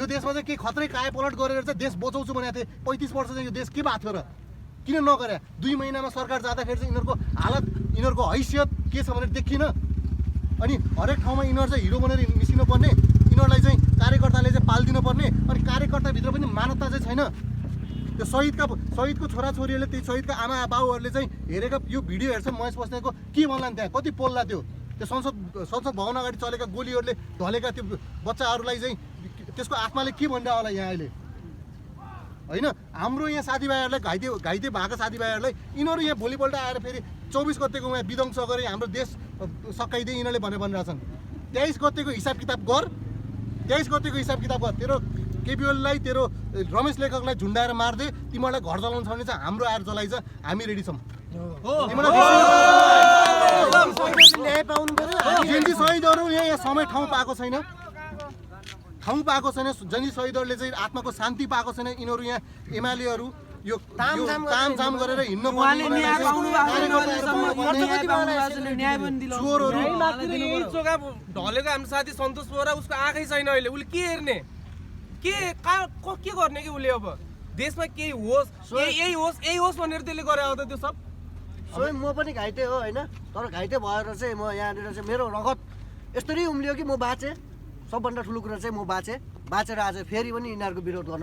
यो देशमा चाहिँ के खत्रै कायापलट गरेर चाहिँ देश बचाउँछु भनेको थिएँ 35 वर्ष चाहिँ यो देश के भएको थियो र किन नगरे 2 महिनामा सरकार जाँदाखेरि चाहिँ यिनीहरूको हालत यिनीहरूको हैसियत के छ भनेर देखिन अनि हरेक ठाउँमा यिनीहरू चाहिँ हिरो बनेर निस्किनु पर्ने यिनीहरूलाई चाहिँ कार्यकर्ताले चाहिँ पालिदिनु पर्ने अनि कार्यकर्ताभित्र पनि मानवता चाहिँ छैन त्यो शहीदको छोराछोरीहरूले त्यो शहीदका आमा बाउहरूले चाहिँ हेरेको यो भिडियो हेर्छ महेश बस्नेतको के भन्ला नि त्यहाँ कति पोल्ला त्यो संसद भवन अगाडि चलेका गोलीहरूले ढलेका त्यो बच्चाहरूलाई चाहिँ त्यसको आत्माले के भनिरह होला यहाँ अहिले होइन हाम्रो यहाँ साथीभाइहरूलाई घाइते भएको साथीभाइहरूलाई यिनीहरू यहाँ भोलिपल्ट आएर फेरि 24 गतेको यहाँ विध्वंस गरे हाम्रो देश सकाइदिए यिनीहरूले भनिरहेछन् 23 गतेको हिसाब किताब गर 23 गतेको हिसाब किताब गर तेरो केपिओललाई तेरो रमेश लेखकलाई झुन्डाएर मार्दे तिमीहरूलाई घर चलाउनु छ भने चाहिँ हाम्रो आएर चलाइछ हामी रेडी छौँ जयन्ती शहीदहरू यहाँ समय ठाउँ पाएको छैन जयन्ती शहीदहरूले चाहिँ आत्माको शान्ति पाएको छैन यिनीहरू यहाँ एमालेहरू यो तामझाम गरेर हिँड्नु ढलेको हाम्रो साथी सन्तोष बोहरा उसको आँखै छैन अहिले उसले के हेर्ने के गर्ने कि उसले अब देशमा केही होस् यही होस् भनेर त्यसले गरे हो त त्यो सब स्वयं म पनि घाइते हो होइन तर घाइते भएर चाहिँ म यहाँनिर चाहिँ मेरो रगत यस्तरी उम्लियो कि म बाँचेँ सबभन्दा ठुलो कुरा चाहिँ म बाँचेँ आज फेरि पनि यिनीहरूको विरोध गर्न